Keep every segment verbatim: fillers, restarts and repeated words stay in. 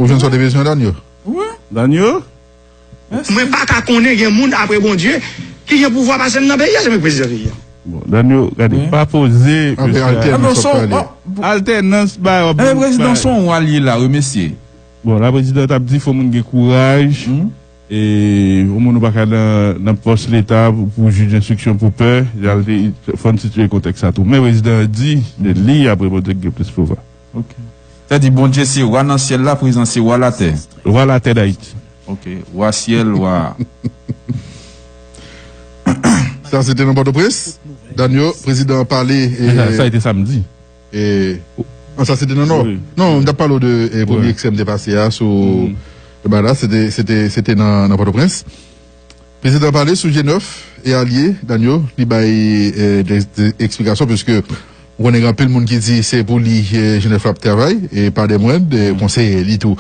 Ou jwenn sa w te bezwen, Danyo? Wi. Danyo? Mwen pa ka konnen gen moun apre Bondye ki gen pouvwa pase m nan peyi a, se mwen k prezidan peyi a. Bon, Danyo, gade, pa poze Apre mesye a. altènans w ap pale. Altènans bay w ap Ebyen prezidan se yon wa l ye la wi mesye. Bon, la prezidan t ap di fò moun gen kouraj. E yon moun ou pa ka nan nan pòs leta pou pou jij enstriksyon pou pè. Fò n sitiye kontèks sa tou. Men prezidan an di se li apre Bondye ki gen plis pouvwa. Sa di Bondye se wa nan syèl la, prezidan se wa latè. Wa latè Dayiti. Ok, wa syèl, wa. Sa se te nan Pòtoprens. Danyo, prezidan an pale. Sa e te samdi. E, an sa se te nan Nò. Non, m t ap pale w de premye eksè m te pase a sou bagay la, se te, se te, se te nan, nan Pòtoprens. Prezidan pale sou G nèf e alye Danyo, li bay de, de eksplikasyon, piske ou konnen gen anpil moun ki di se pou li G nèf la ap travay, e pa de mwen, de konseye li tou.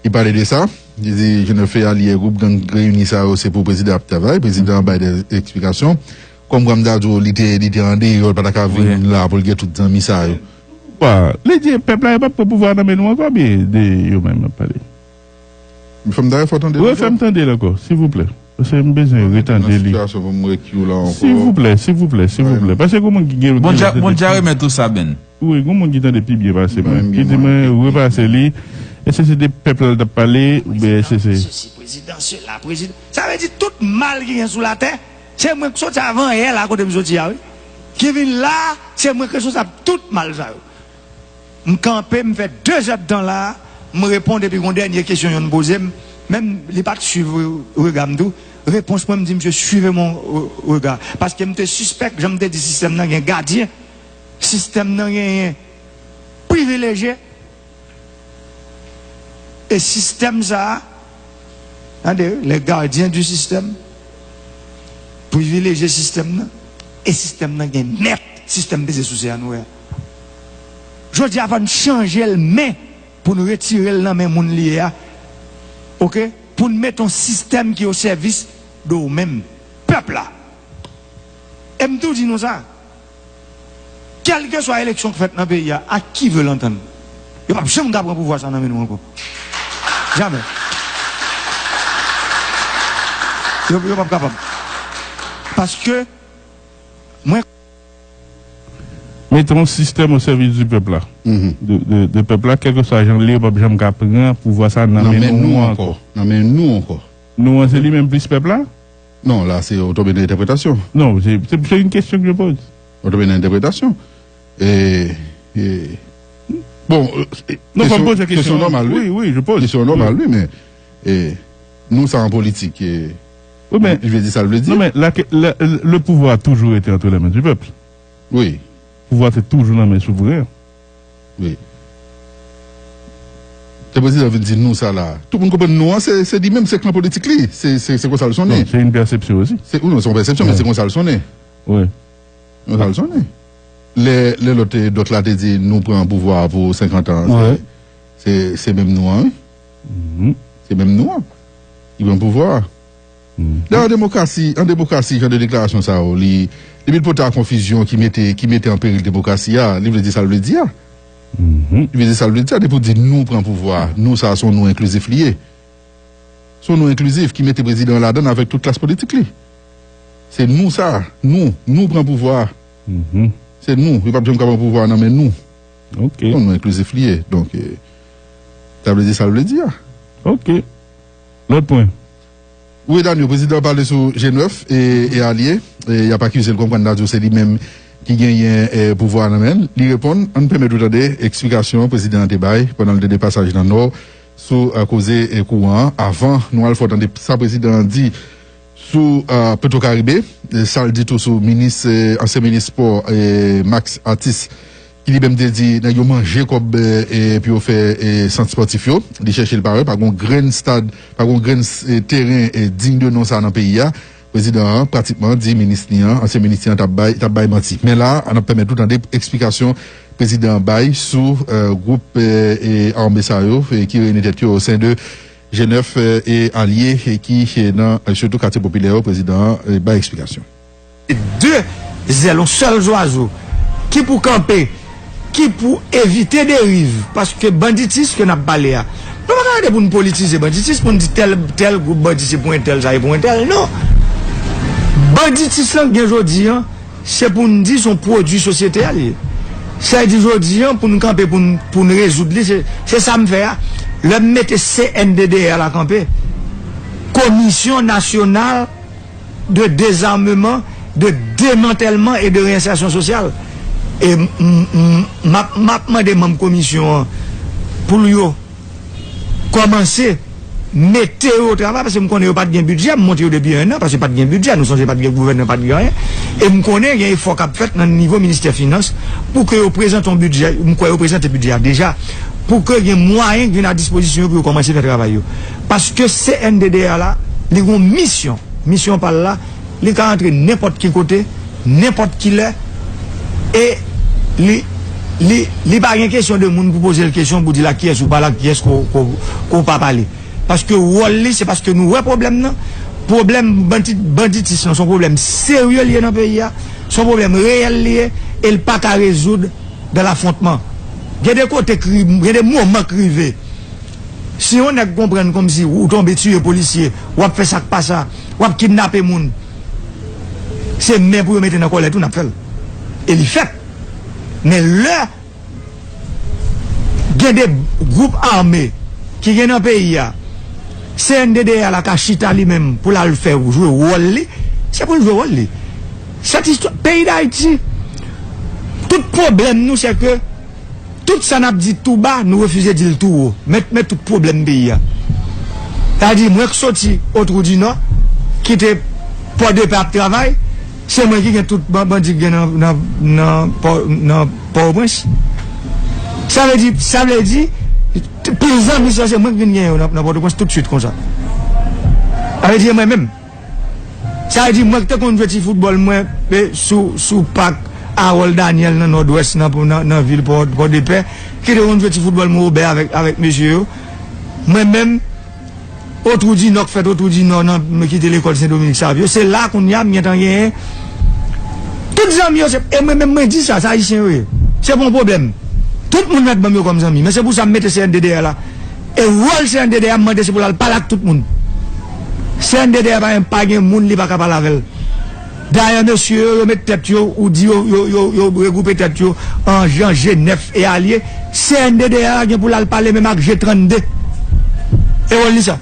Li pale de sa, li di G nèf e alye gwoup gang reyini sa yo se pou prezidan ap travay, prezidan bay de eksplikasyon. Kòm Gwamda di w li te, li te andeyò, li pa ta ka vin la pou l gen tout zanmi sa yo. Bon, li di pèp la yo p ap pran pouvwa nan men nou ankò, byen de yo menm ap pale. Fè m dayè fò tande l Refè m tande l ankò, silvouplè. Paske m bezwen retande li. Sitiyasyon pou m wè ki w la ankò. Silvouplè, silvouplè, silvouplè. Paske gen moun ki gen. Bondye, Bondye a remèt ou sa, Ben. Wi, gen moun ki tande pi byen pase mwen. Ki di mwen repase li. Èske se de pèp la l t ap pale oubyen èske se. Sesi, prezidan, sela, prezidan. Sa vle di tout mal ki gen sou latè, se mwen k soti avan yè la kote m soti a, wi. Ki vin la, se mwen k responsab tout mal sa yo. M kanpe, m fè de zèdtan la, m reponn epi gon dènye kesyon yonn poze m, menm li pa t swiv rega m tou, repons mwen m di misye suivez mon regard. Paske m te sispèk, jan m te di sistèm nan gen gadyen, sistèm nan genyen privilejye, e sistèm sa a, tande, les gardiens du système, privilejye sistèm nan, e sistèm nan gen mèt, sistèm peze souse a nou wè a. Jodi a fò n chanje l men pou n retire l nan men moun li ye a. Oke? Pou n mete yon sistèm ki o sèvis de ou menm, pèp la. E m tou di nou sa, kèlkeswa eleksyon k fèt nan peyi a, à qui veut l'entendre, yo p ap janm ka pran pouvwa sa nan men nou ankò. Jamè. Yo, yo p ap kapab. Paske mwen. Mete yon sistèm o sèvis di pèp la. De, de, de pèp la, kèlkeswa jan l ye, yo p ap janm ka pran pouvwa sa nan men nou ankò. Nan men nou ankò. Nou an se li menm plis pèp la? Non, la se ou tonbe nan entèpretasyon. Non, se, se, se yon kesyon ke je pose. Ou tonbe nan entèpretasyon. E, e, bon, non, fò m poze kesyon. Kesyon nòmal, wi. Wi, wi, je pose. Kesyon nòmal, wi, men e, nou sa an politik. E, Wi, men, je di sa l vle di. Non, men, la, la, le pouvoir a toujours été entre les mains du peuple. Wi. Pouvwa te toujou nan men souvren. Wi. Se prezidan vin di nou sa la. Tout moun konprann nou an, se, se li menm, se klan politik li. Se, se, se konsa l sonnen. Non, c'est une perception aussi. Se, non, se yon pèsepsyon, men se konsa l sonnen. Wi. Konsa l sonnen. Lè, lè lòt, eh, dòt la te di nou pran pouvwa a pou senkant an, se, se, se menm nou an, wi. Se menm nou an ki pran pouvwa a. Dayè, an demokrasi, an demokrasi, jan de deklarasyon sa yo, li, li vin pote a konfizyon ki mete, ki mete an peril demokrasi a. Li vle di sa l vle di a. Li vle di sa l vle di a. Depi w di nou pran pouvwa a, nou sa a se yon nou enklizif li ye. Se yon nou enklizif ki mete prezidan an ladan l avèk tout klas politik li. Se nou sa a, nou, nou pran pouvwa a. Se nou, yo p ap janm ka pran pouvwa a nan men nou. Se yon nou enklizif li ye. Donk, eh, sa vle di sa l vle di a. Ok. Lòt pwen. Wi, Danyo, prezidan an pale sou G nèf e, e alye. E y ap akize l kòmkwa n ta di w se li menm ki genyen, eh, pouvwa a nan men l. Li reponn, ann pèmèt ou tande eksplikasyon prezidan an te bay pandan l te de pasaj nan Nò sou, eh, koze, eh, kouran an. Avan nou al fè w tande sa prezidan an di sou, eh, Petro Caribe, eh, sa l di tou sou minis, eh, ansyen minis spò, eh, Max Atis, ki li menm te di nèg yo manje kòb, eh, eh, pou yo fè, eh, sant spòtif yo. Li chèche l pa wè, pa gon grenn stad, pa gon grenn, eh, teren, eh, diy de non sa nan peyi a. Prezidan an pratikman di minis li an, ansyen minis li an t ap bay, t ap bay manti. Men la, ann ap pèmèt nou tande eksplikasyon prezidan an bay sou, eh, gwoup, eh, eh, ame sa yo, eh, ki reyini tèt yo o sen de G nèf, eh, e alye, eh, ki, eh, nan, eh, sitou katye popilè yo, prezidan an, eh, bay eksplikasyon. De zèl yon sèl zwazo ki pou kanpe, ki pou evite deriv, paske banditis ke n ap pale a, Nou pa ka rete pou n politize banditis, pou n di tèl, tèl gwoup bandi se pou entèl, sa e pou entèl. Non. Banditis lan k gen jodi an, se pou n di se yon pwodui sosyete a li ye. Sa vle di jodi an, pou n kanpe, pou n, pou n rezoud li, se, se sa m fè a. Lè m mete C N D D R la kanpe, Commission Nationale de Désarmement, de Démantèlman e de Reyensèsyon Sosyal. E m, m, m, m ap, m ap mande manm komisyon an pou l yo kòmanse mete yo o travay, paske m konnen yo pa t gen bidjè, m monte yo depi en an, paske pa t gen bidjè, nou sonje pa t gen gouvènman, pa t gen anyen. E m konnen gen efò k ap fèt nan nivo ministè finans pou ke yo prezante yon bidjè, m kwè yo prezante bidjè a deja, pou ke gen mwayen k vin a dispozisyon yo pou yo kòmanse fè travay yo. Paske C N D D R la, li gen yon misyon, misyon pa l la, li ka antre nenpòt ki kote, nenpòt ki lè, e li, li, li pa gen kesyon de moun pou poze l kesyon, pou di l ak kiyès ou pale, ak kiyès ko, ko, ko w pa pale. Paske wòl li, se paske nou wè pwoblèm nan. Pwoblèm bandi-, banditis lan, se yon pwoblèm serye li ye nan peyi a, se yon pwoblèm reyèl li ye, e l pa ka rezoud dan lafwontman. Gen de kote k ri-, gen de moman k rive, si yon nèg konprann kòmsi ou tonbe tiye polisye, w ap fè sa k pa sa, w ap kidnape moun, se men pou yo mete nan kòlèt ou n ap fè l. E li fèt. Men lè gen de gwoup ame ki gen nan peyi a, C N D D R la ka chita li menm pou l al fè jwe wòl li, se pou l jwe wòl li. Sèt istwa, peyi Dayiti, tout pwoblèm nou, se ke tout sa n ap di tou ba, nou refize di l tou wo. Men, men tout pwoblèm peyi a. Sa di, mwen k soti Otwou di Nò, kite Pòdepè ap travay, se mwen ki gen tout ban-, bandi k gen nan, nan, nan Pò, nan Pòtoprens. Sa vle di, sa vle di, t-, pil zanmi sa, se mwen k vin gen yo nan, nan Pòtoprens tout swit konsa. Sa vle di, e mwen menm. Sa vle di, mwen ki te konn jwe ti foutbòl mwen, e, sou, sou pak Harold Daniel nan Nòdwès, nan, nan, nan vil Pò, Pòdepè, ki te konn jwe ti foutbòl mwen obè avèk, avèk mesye yo. Mwen menm, Otwou di Nò k fèt Otwou di Nò nan, mwen kite lekòl Sen Dominik Savyo. Se la kounye a m gentan genyen. Tout zanmi yo, se, e mwen menm mwen di sa, se Ayisyen yo ye. Se pa yon pwoblèm. Tout moun mèt ban m yo kòm zanmi. Men se pou sa m mete C N D D R la. E wòl C N D D R, m mande se pou l al pale ak tout moun. C N D D R pa, pa gen moun li pa ka pale avè l. Dayè, mesye yo, yo met tèt yo, ou di yo, yo, yo, yo regwoupe tèt yo an Jan, G nèf e alye. C N D D R gen pou l al pale menm ak G trannde. E wòl li sa.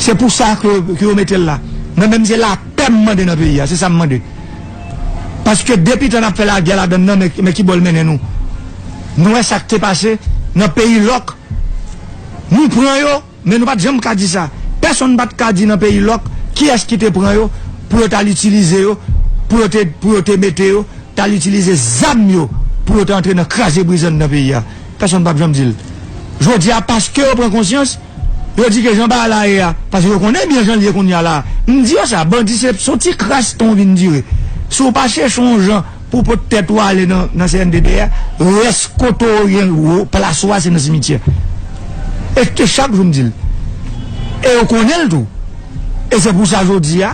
Se pou sa ke, ke yo mete l la. Mwen menm se lapè m mande nan peyi a, se sa m mande. Paske depi tan n ap fè lagè ladann nan, men, men ki bò l mennen nou. Nou wè sa k te pase nan peyi lòk. Nou pran yo, men nou pa t janm ka di sa. Pèsonn pa t ka di nan peyi lòk kiyès ki te pran yo pou yo t al itilize yo, pou yo te, pou yo te mete yo, t al itilize zam yo pou yo te antre nan kraze brize anndan peyi a. Pèsonn p ap janm di l. Jodi a, paske yo pran konsyans, yo di ke jan bagay la ye a, paske yo konnen byen jan l ye kounye a la. M di yo sa, bandi se, se yon ti kras tan w vin dire. Si w pa chèche yon jan pou w pot tèt ou ale nan, nan C N D D R, rès kote w ye, wo, plas ou a, se nan simityè. E, e chak jou m di l. E yo konnen l tou. E se pou sa jodi a,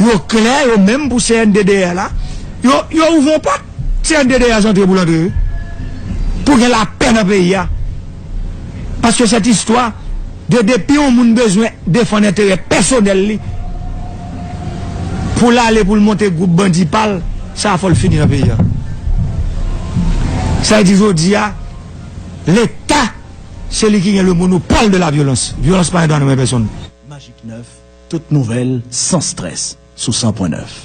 yo klè, yo menm pou C N D D R la, yo, yo ouvri yon pòt, C N D D R antre pou l antre, wi. Pou gen lapè nan peyi a. Paske sèt istwa de depi yon moun bezwen defann enterè pèsonèl li, pou l ale pou l monte gwoup bandi pa l, sa fò l fini nan peyi a. Sa vle di jodi a, Leta, se li ki gen le monopole de la violence. Vyolans pa gen dwa nan men pèsonn. Magic neuf, tout nouvèl, sans stress, sou san pwen nèf.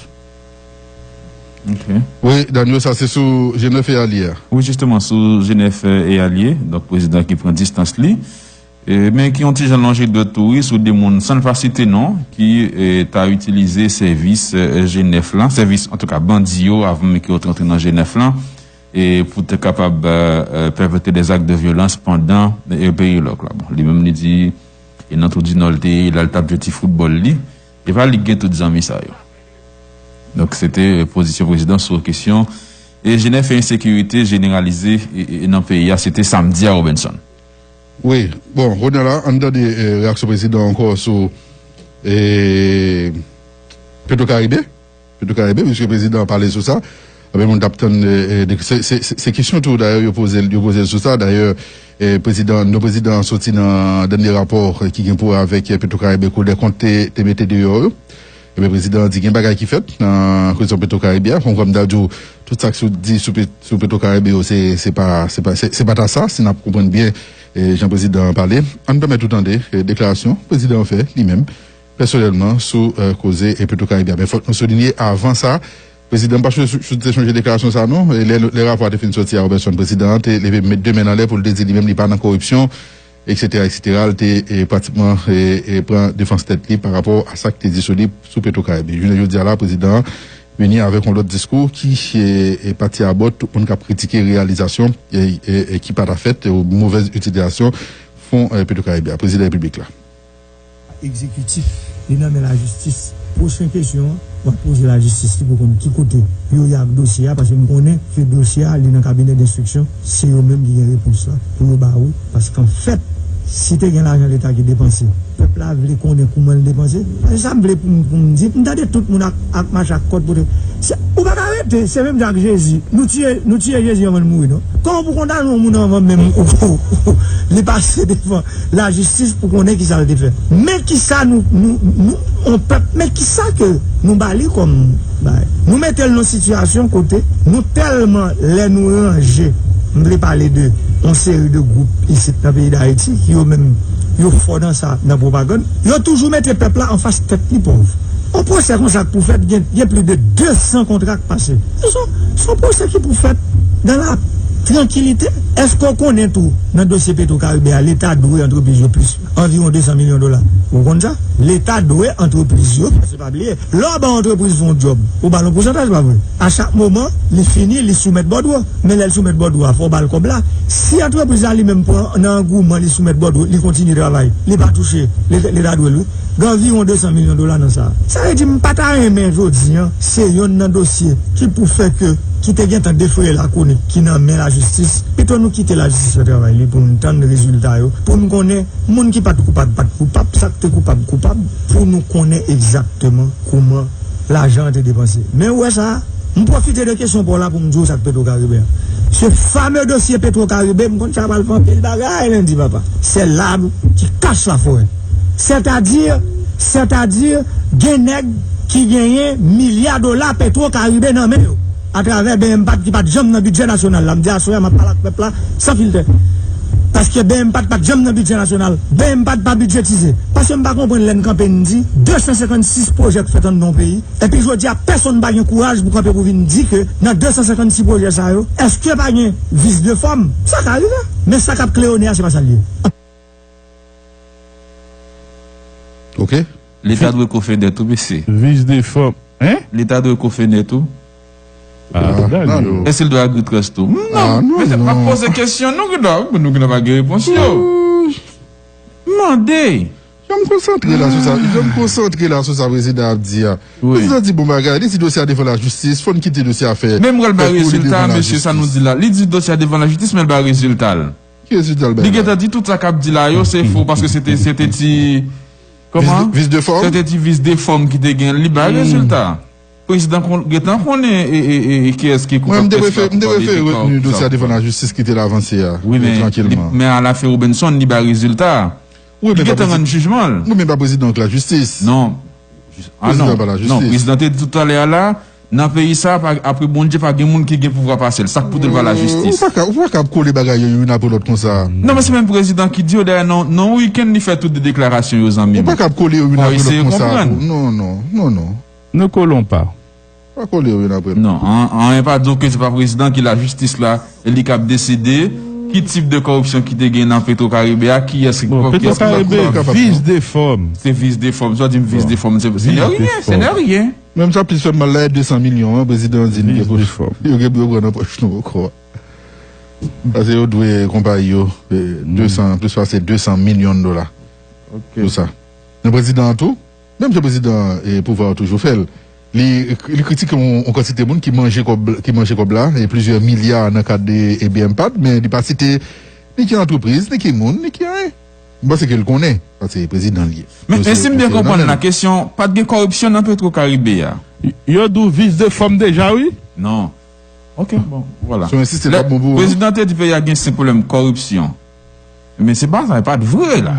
Ok. Wi, Danilo, sa se sou G nèf e alye a. Wi, jisteman, sou G nèf e alye, donk prezidan ki pran distans li. E, men ki yon ti jan lonje dwèt tou, wi, sou de moun, san l pa site non, ki e, ta itilize sèvis e, G nèf lan, sèvis, antouka, bandi yo, avan menm ke yo te rantre nan G nèf lan, e pou te kapab e, e, pèpètre des actes de violence pandan e, peyi lòk la. Bon, li menm li di, e nan Twou di Nò l te ye, la l t ap jwe ti foutbòl li, e pa li k gen tout zanmi sa yo. Donk, se te pozisyon prezidan sou kesyon e G nèf e ensekirite jeneralize e, e, nan peyi a, se te samdi a, Robenson. Wi, bon, kounye a la, ann tande e, reyaksyon prezidan ankò sou e, Petro Caribe. Petro Caribe, piske prezidan an pale sou sa. Anpil moun t ap tann, eh, eh, de- se, se, se, se kesyon tou, dayè, yo poze l, yo poze l sou sa. Dayè, eh, prezidan, non prezidan an soti nan dènye rapò, eh, ki gen pou wè avèk, eh, Petwokaribe, Kou dè Kont te, te mete deyò yo. Ebyen, prezidan an di gen bagay ki fèt nan kesyon Petwokaribe a. Konn kòm m ta di w, tout sa k sou, di sou, Pe- sou Petwokaribe yo, se, se pa, se pa, se, se pa ta sa, si n ap konprann byen, eh, jan prezidan an pale. Ann pèmèt ou tande, eh, deklarasyon prezidan an fè, li menm, pèsonèlman, sou, eh, koze, eh, Petwokaribe a. Men fòk nou soulinye, avan sa, prezidan pa chonje, chonje deklarasyon sa, non. E lè, lè rapò a te fin sòti a Robertson, prezidan an te leve met de men anlè pou l te di li menm li pa nan koripsyon, et cetera, et cetera. L te, eh, pratikman, eh, eh, pran defans tèt li pa rapò a sa k te di sou li sou Petwokaribe. Jounen jodi a la, prezidan an vini avèk yon lòt diskou ki, eh, eh, pati abòt tout moun k ap kritike reyalizasyon, eh, eh, eh, ki pa ta fèt, eh, ou movèz itilizasyon fon, eh, Petwokaribe a. Prezidan Repiblik la. Egzekitif, li nan men lajistis. Pwochen kesyon an, w ap poze lajistis li pou konn ki kote yo ye ak dosye a, paske m konnen ke dosye a, li nan kabinè denstriksyon, se yo menm ki gen repons la pou yo ba ou, paske anfèt, si te gen lajan Leta ki depanse, pèp la vle konnen kouman l depanse. Paske sa m vle pou m, pou m di, m tande tout moun ak, ak mach ak kòd pote. Se, ou pa ka rete, se menm jan ak Jezi. Nou tiye, nou tiye Jezi anvan l mouri, non? Kòman pou kondane yon moun anvan menm ou, ou, li pase devan lajistis pou konnen kisa l te fè. Men kisa nou, nou, nou, on pèp, men kisa ke nou ba li kòm bagay. Nou mete l nan sitiyasyon kote nou tèlman lè nou ranje, m vle pale de on seri de gwoup isit nan peyi Dayiti, ki yo menm, yo fò nan sa, nan pwopagann. Yo toujou mete pèp la anfas tèt li pòv. On pwosè konsa k pou fèt, gen, gen plis de de san kontra k pase. Se, se on pwosè ki pou fèt dans la tranquillité. Èske w konnen tou, nan dosye Petwokaribe a, Leta dwe antrepriz yo plis, anviwon de san milyon dola? Ou konn sa? Leta dwe antrepriz yo, paske pa bliye, lè w ba yon antrepriz fè yon djòb, ou ba l yon pousantaj, pa vre? A chak moman, li fini, li soumèt bòdwo. Men lè l soumèt bòdwo a, fò w ba l kòb la. Si antrepriz la li menm pran nan angouman, li soumèt bòdwo, li kontinye travay, li pa touche, Leta, Leta dwe l, wi. Gen anviwon de san milyon dola nan sa. Sa vle di, m pa ta renmen jodi a, se yonn nan dosye ki pou fè ke, ki te gentan defraye lakronik, ki nan men lajistis. Pito nou kite lajistis fè travay li pou n tann rezilta yo, pou n konnen moun ki pa t koupab, pa t koupab, sa k te koupab, koupab, pou nou konnen egzakteman kouman lajan an te depanse. Men ou wè sa, m pwofite de kesyon pa w la pou m di w sa k Petwokaribe a. Se fame dosye Petwokaribe, m konn sa pral fè anpil bagay lendi, papa. C'est l'arbre qui cache la forêt. Sètadi, sètadi, gen nèg ki genyen milya dola Petwokaribe nan men yo, atravè B M pat ki pa t janm nan bidjè nasyonal la. M di aswè a, m ap pale ak pèp la san filtè. Paske B M pat pa t janm nan bidjè nasyonal. B M pat pa bidjetize. Paske m pa konprann lè n kanpe n di de san senkannsis pwojè k fèt anndan yon peyi, epi jodi a pèsonn pa gen kouraj pou kanpe pou vin di ke nan de san senkannsis pwojè sa yo, èske pa gen vis de fòm? Sa ka rive. Men sa k ap kleyone a, se pa sa l ye. Ok. Leta dwe kofene tou, mesye. Vis de fòm. Hein? Leta dwe kofene tou. Ah, ah, Daniel. Èske l dwe agritrust tou? Ah, non, non, men se pa non. Poze kesyon, nou ki dwa, nou ki dwa pa gen repons yo. Ouch. Mande. Jan m konsantre la sou sa, jan m konsantre la sou sa prezidan ap di a. Wi. Prezidan di bon bagay, li di dosye a devan lajistis, fò n kite dosye a fè, men m pral bay rezilta, mesye, sa nou di la. Li di dosye a devan lajistis, men l bay rezilta l. Ki rezilta l bay la? Li gentan di tout sa k ap di la yo, se fo, paske se te, se te ti, kòman? Vis de, vis de fòm? Se te ti vis de fòm ki te gen, li bay rezilta. Prezidan kon-, gentan konnen e, e, e, e kiyès ki koupab, kiyès ki pa koupab, e ki kòripsyon. Mwen, m te prefere retni dosye a devan lajistis, kite l avanse a, trankilman. Wi, men, men alafen Robinson, li bay rezilta. Wi, men li gentan rann jijman l. Wi, men pa prezidan k lajistis. Non. Ah non. Prezidan pa lajistis. Non, prezidan te di toutalè a la, nan peyi sa, pa, apre Bondye, pa gen moun ki gen pouvwa pase l. Sa k pou di l pa lajistis? Ou pa ka, ou pa ka ap kole bagay yo youn apre lòt konsa. Non, men se menm prezidan ki di yo, dayè, nan, nan yon wikenn, li fè tout de deklarasyon yo, zanmi m. Ou pa ka ap kole yo youn apre lòt konsa. Non, non, non, non. Ne collons pas. Pa kole yo youn apre lòt. Non, an, anyen pa di w ke se pa prezidan ki lajistis la, e li k ap deside ki tip de kòripsyon ki te gen nan Petwokaribe a, kiyès ki, kiyès ki pa koupab. Bon, Petwokaribe, vis de fòm. Se vis de fòm. Sa w di m vis de fòm, se, se ne rien, se ne rien. Menm sa plis fè m mal la, e de san milyon an, prezidan an di l gen pou yo gen pou yo pran nan pòch nou ankò. Paske yo dwe konpayi yo, eh, de san, plis pase de san milyon dola. Ok. Pou sa. Men prezidan an tou, menm jan prezidan, eh, pouvwa yo toujou fè l, li, li kritike yon, yon kantite moun ki manje kòb, ki manje kòb la, e plizyè milya nan kad de, e B M pat, men li pa site ni ki antrepriz, ni ki moun, ni ki anyen. M panse ke l konnen, paske se prezidan l ye. Men, men si m byen konprann la, kesyon, pa t gen kòripsyon nan Petwokaribe a? Yo di w vis de fòm deja, wi. Non. Ok, bon, vwala. Si w ensiste, l p ap bon pou ou, non? Prezidan te di peyi a gen senk pwoblèm kòripsyon. Men se pa sa, e pa t vre la.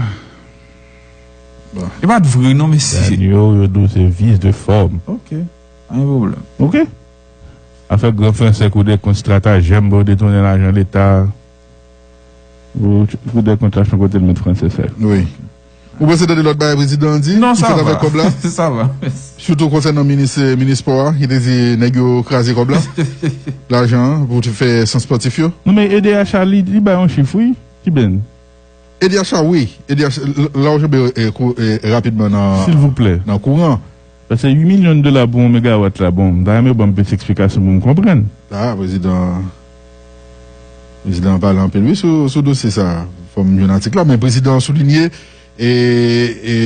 Bon. E pa t vre non, mesye. Daniel, yo di w se vis de fòm. Ok, pa gen pwoblèm. Ok. Afè gran fransè kou de kont estratèjèm pou detounen lajan leta. Kou, kou de kont la, se yon kote l met fransè sa. Wi. Ou panse tande lòt bagay prezidan an di? Non, sa va. Avèk kòb la? Sa va. Sitou konsènan minis, eh, minis spò a, ki te di nèg yo kraze kòb la. Lajan an pou te fè sant spòtif yo. Non, men E D H a li, li bay yon chif, wi. Kiben? E D H a, wi. E D H, l-, la w janbe, eh, kou-, eh, rapidman nan, silvouplè, nan kouran. Paske uit milyon dola pou yon megawat la, bon, m ta renmen w ban m plis eksplikasyon pou m konprann. Ah, prezidan, prezidan an pale anpil, wi, sou, sou dosye sa. Fò m jwenn atik la, men prezidan an soulinye, e, e,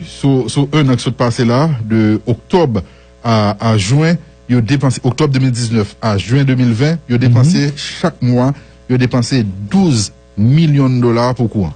sou, sou enn an ki sot pase la, de oktòb a, a jen, yo depanse, oktòb de mil diznèf a jen de mil ven, yo depanse, chak mwa, yo depanse douz milyon dola pou kouran.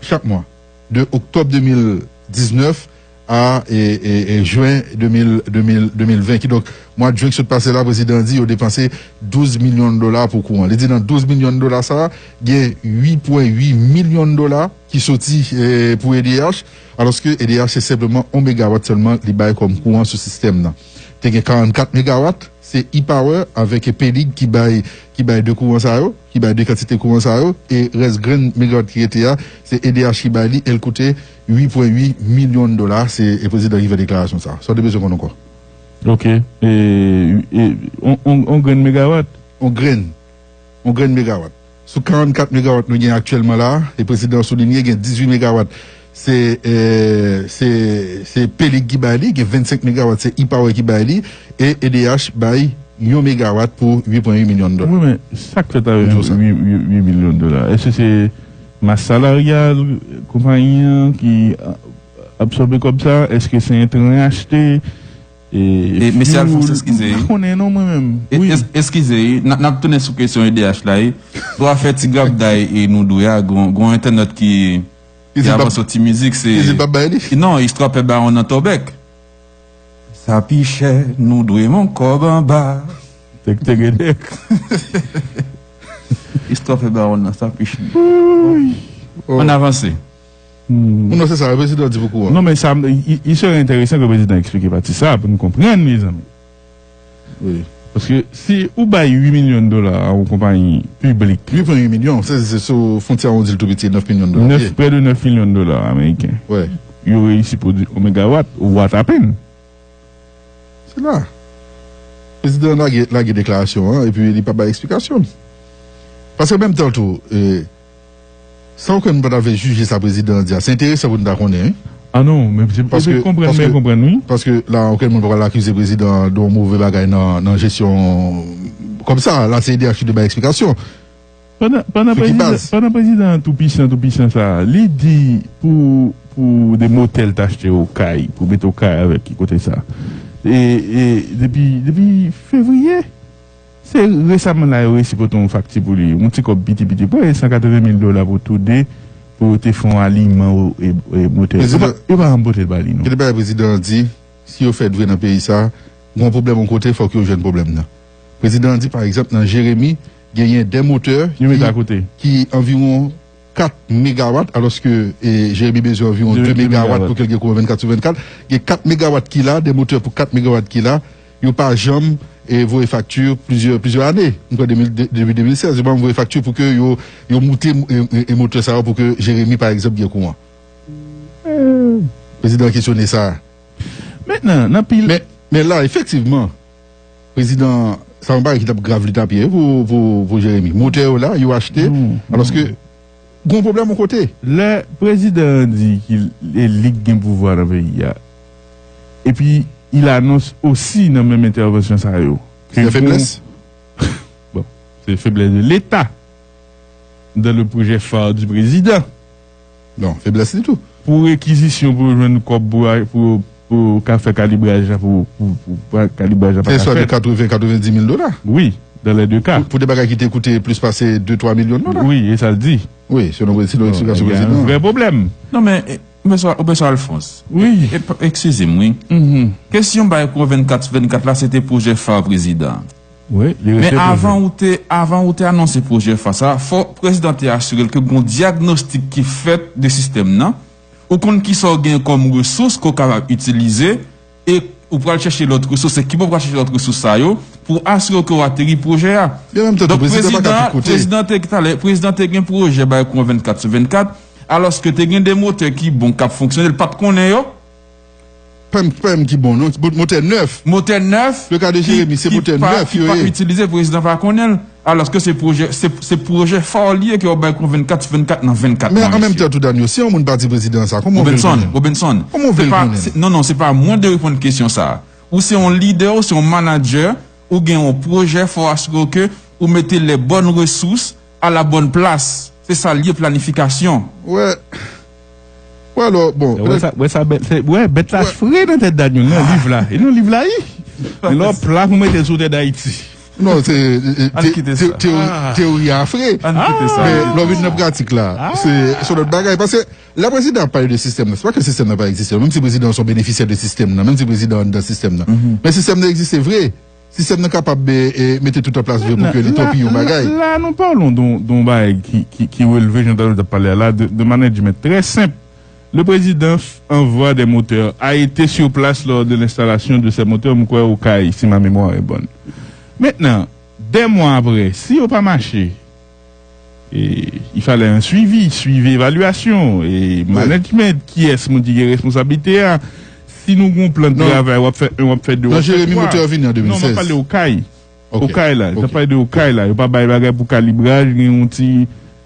Chak mwa. De oktòb de mil diznèf a, e, e, e jen de mil, de mil, de mil ven. Kidonk, mwa jen ki sot pase la, prezidan an di yo depanse douz milyon dola pou kouran. Li di nan douz milyon dola sa a, gen uit pwen uit milyon dola ki soti, e, pou E D H, alòske E D H se senpleman yon megawat sèlman li bay kòm kouran sou sistèm nan. Te gen karannkat megawat, se E-Power avèk Pelig ki bay, ki bay de kouran sa yo, ki bay de kantite kouran sa yo, e rès grenn megawat ki rete a, se E D H ki bay li, e l koute uit pwen uit milyon dola, se, e prezidan ki fè deklarasyon sa. Sa w te bezwen konn ankò? Ok. E, e, on, on, on grenn megawat? On grenn. On grenn megawat. Sou karannkat megawat nou gen aktyèlman la, e prezidan an soulinye gen dizuit megawat. Se, eh, se, se Pelig ki bay li, gen vennsenk megawat, se E-Power ki bay li, e E D H bay yon megawat pou uit pwen uit milyon dola. Wi, men sa k fèt avèk uit, uit, uit milyon dola? Èske se mas salaryal konpayi an ki a-, absòbe kòb sa? Èske se entren achte? E, e mesye Alphonse, eskize, m pa konnen non, mwen menm. E, wi. Es-, eskize, n a, n ap tounen sou kesyon E D H la, e. Pou afè ti grabday e nou dwe a, gon, gon entènot ki, ki avanse yon ti mizik, se, non, Istwa Pè Bawon nan Tòbèk. Sa pi chè, nou dwe m yon kòb anba. Tèk, tèk, tèk. Istwa Pè Bawon nan, sa pi chè. Ann avanse. Hmm. Non, se sa, prezidan di pou kouran. Non, men sa, il, il serait intéressant ke prezidan eksplike pati sa pou nou konprann, mezanmi. Wi. Paske si ou bay uit milyon dola a yon konpayi piblik. Uit pwen uit milyon, se, se sou fwontyè, on di l tou piti, nèf milyon dola. Nèf, près de nèf milyon dola ameriken. Wi. Yo reyisi pwodui yon megawat, what happened? Se la. Prezidan an lage, lage deklarasyon an, epi li pa bay eksplikasyon. Paske menm tan tou, e, san okenn moun pa ta vle jije sa prezidan an di a, se enteresan pou nou ta konnen, wi. Ah non, men se, paske, konprann, paske, men konprann, wi. Paske la, okenn moun pa pral akize prezidan an de yon move bagay nan, nan jesyon kòm sa. La, se E D H ki dwe bay eksplikasyon. Pandan, pandan prezidan, pandan prezidan an tou pisan, tou pisan sa, li di pou, pou de motèl t achte Okay, pou mete Okay avèk ki kote sa. E, e depi, depi fevriye, se resaman la yo resi pote yon fakti pou li, yon ti kòb piti piti, prèske san katreven mil dola pou tou de, pou yo te fè yon aliman e, e motèl. Yo pa, yo pa janm pote l ba li, non. Kite bagay prezidan an di, si yo fè vre nan peyi sa, gon pwoblèm yon kote, fòk yo jwenn pwoblèm nan. Prezidan an di, pa egzanp, nan Jeremi, genyen de motè ki, ki anviwon kat megawat, alòske, e, Jeremi bezwen anviwon de megawat pou ke l gen kouran vennkat sou vennkat. Gen kat megawat ki la, de motè pou kat megawat ki la, yo pa janm, e, voye fakti plizyè, plizyè ane. M kwè de mil, de, depi de mil sèz, yo pa janm voye fakti pou ke yo, yo moute, e, e, e motè sa yo pou ke Jeremi, pa egzanp, gen kouran. Prezidan an kesyone sa. Mentnan, nan pil. Men, men la, efektivman, prezidan, sa yon bagay ki t ap grav li t ap ye pou, pou, pou Jeremi. Motè yo la, yo achte, alòske gon pwoblèm yon kote. Lè prezidan an di ki e li k gen pouvwa nan peyi a, epi il anons osi nan menm entèvansyon sa yo ke gon, se feblès. Bon, se feblès de Leta dans le projet phare du président. Non, feblès li tou. Pou rekizisyon, pou jwenn kòb pou, pou, pou ka fè kalibraj la, pou, pou, pou, pou kalibraj la pa ka fèt. Se swa de katreven, katrevendiz mil dola. Wi, dans les deux cas. Pou, pou de bagay ki te koute plis pase de, twa milyon dola. Wi, e sa l di. Wi, selon, selon eksplikasyon prezidan an. Bon, gen yon vrè pwoblèm. Non, men, e, mesye, mesye Alphonse. Wi. E, e, eskize m, wi. Kesyon bay kouran vennkat sou vennkat la, se te pwojè fa prezidan an. Wi, li rete toujou. Men avan ou te, avan ou te anonse pwojè fa sa, fò prezidan te asire l ke gon dyagnostik ki fèt de sistèm nan. Ou konn kisa w gen kòm resous ke w kapab itilize e ou pral chèche lòt resous. E kiman w pral chèche lòt resous sa yo pou asire w ke w ateri pwojè a? Donk, prezidan, prezidan te, talè, prezidan te gen pwojè bay kouran vennkat sou vennkat, alòske te gen de motè ki bon, k ap fonksyone, l pa t konnen yo. Pèm, pèm ki bon, non? Motè nèf. Motè nèf. Le ka de Jeremi, se motè nèf yo ye. Ki pa itilize, prezidan pa konnen l. Alòske se pwojè, se, se pwojè fò li ye ke w bay kouran vennkat sou vennkat nan vennkat mwa, mesye. Men an menm tan tou, Daniel, si yon moun pa di prezidan sa, kòman w vle l konnen? Robinson, Robinson, kòman w vle l konnen? Non, non, se pa mwen de reponn kesyon sa. Ou se yon lidè, ou se yon manadjè, ou gen yon pwojè, fò w asire w ke ou mete les bonnes ressources à la bonne place. Se sa l ye, planifikasyon. Wè. Wè, alò, bon. Wè sa, wè sa, bèt, se, wè, bèt la fre nan tèt Daniel, nan liv la. E nan liv la, wi. E lè w pla pou mete l sou tè Dayiti. Non, se, e, e, te, te, teori, teori a fre. Ann kite sa. Men, lè w vin nan pratik la, se, se lòt bagay. Paske, lè prezidan ap pale de sistèm nan, se pa ke sistèm nan pa egziste. Menm si prezidan se yon benefisyè de sistèm nan, menm si prezidan anndan sistèm nan. Men sistèm nan egziste vre. Sistèm nan kapab, e, e, mete tout an plas vre pou ke li tanpi yon bagay. La, la, nou palon de yon, de yon bagay ki, ki, ki releve, jan Daniel t ap pale a la, de, de management trè senp. Le président envoie des moteurs, a été sur place lors de l'installation de ces moteurs, m kwè Okay, si ma mémoire est bonne. Mentnan, dè mwa apre, si yo pa mache, e, il fallait un suivi, suivi, evalyasyon, e, management, kiyès moun ki gen responsablite a. Si nou gen yon plan de travay, w ap fè en, w ap fè de, w ap fè twa. Non, Jeremi, motè yo vini an de mil sèz. Non, m ap pale Okay. Okay la, m ap pale de Okay la. Yo pa bay bagay pou kalibraj, gen yon ti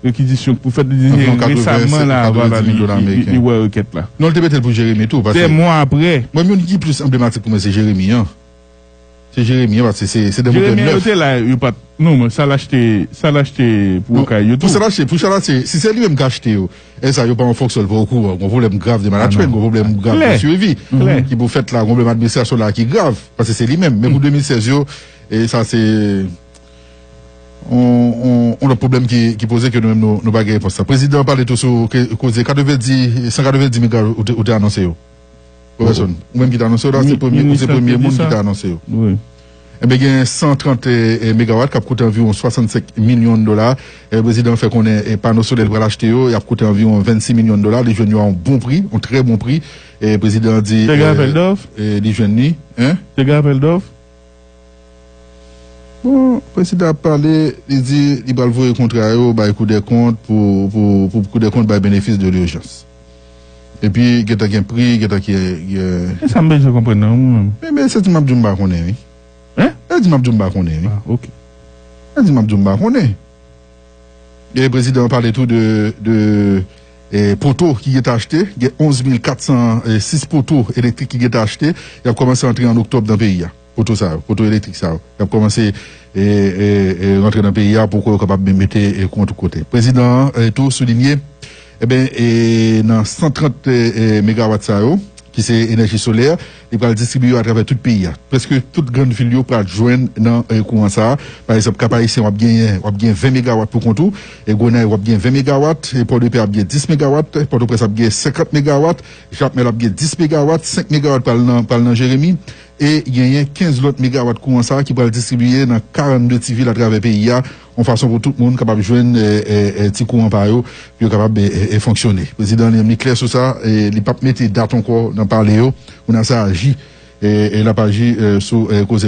rekizisyon pou fèt, li di resaman la, vwala, li, li, li wè rekèt la. Non, li te mete l pou Jeremi tou, paske. Dè mwa apre. Mwen, youn ki plis anblematik pou mwen, se Jeremi an. Se Jeremi an, paske se, se de motè nèf. Jeremi an, yo te la, yo pa t, non, men sa l achte, sa l achte pou Okay yo tou. Pou sa l achte, pou sa l achte, si se li menm k achte yo, e sa, yo pa an fonksyon, l pa okouran, gon pwoblèm grav de management, gon pwoblèm grav de swivi ki pou fèt la, gon pwoblèm administrasyon la ki grav, paske se li menm. Men pou de mil sèz yo, e sa se yon, yon, yon lòt pwoblèm ki, ki poze ke nou menm nou, nou pa gen repons la. Prezidan an pale tou sou ke, koze katrevendi, san katrevendi mega ou te, ou te anonse yo. Robertson, ou menm ki te anonse yo la, se premye, ou se premye moun ki te anonse yo. Enben, gen san trant, e, e, megawat k ap koute anviwon swasannsenk milyon dola. E, prezidan an fè konnen, e, pano solè l pral achte yo, y ap koute anviwon vennsis milyon dola. Li jwenn yo a yon bon pri, yon trè bon pri. E, prezidan an di, e, e, li jwenn li. Hein? Te gen apèl dòf? Bon, prezidan ap pale, li di li pral voye kontra yo bay Kou dè Kont pou, pou, pou Kou dè Kont bay benefis de lijans. Epi, gentan gen pri, gentan gen, gen... E sa m bezwen konprann nan ou menm? Men, men, se di m ap di w m pa konnen, wi. Hein? Se di m ap di w m pa konnen, wi. Ah, ok. Se di m ap di w m pa konnen. E prezidan an pale tou de, de, e, poto ki gentan achte. Gen onz mil kat san sis poto elektrik ki gentan achte. Y ap kòmanse antre an oktòb nan peyi a. Poto sa yo, poto elektrik sa yo. Y ap kòmanse, e, e, e, rantre nan peyi a pou ke yo kapab mete, e, kouran tout kote. Prezidan an, e, tou soulinye, enben, e, nan san trant, e, e, megawat sa yo, ki se enèji solè, li pral distribiye yo atravè tout peyi a. Prèske tout grann vil yo pral jwenn nan, e, kouran sa a. Pa egzanp, Kap Ayisyen, w ap genyen, w ap gen ven megawat pou kont ou. E Grenay, w ap gen ven megawat. E Pòdepè ap gen dis megawat. Pòtoprens ap gen senkant megawat. Jakmèl ap gen dis megawat. Senk megawat pral nan, pral nan Jeremi. E genyen kenz lòt megawat kouran sa a ki pral distribiye nan karannde ti vil atravè peyi a, yon fason pou tout moun kapab jwenn, e, e, e, ti kouran pa yo, pou yo kapab, e, e, e, fonksyone. Prezidan an li menm, li klè sou sa, e, li p ap mete dat ankò nan pale yo, kounye a sa aji, e, e, l ap aji, e, sou, e, koze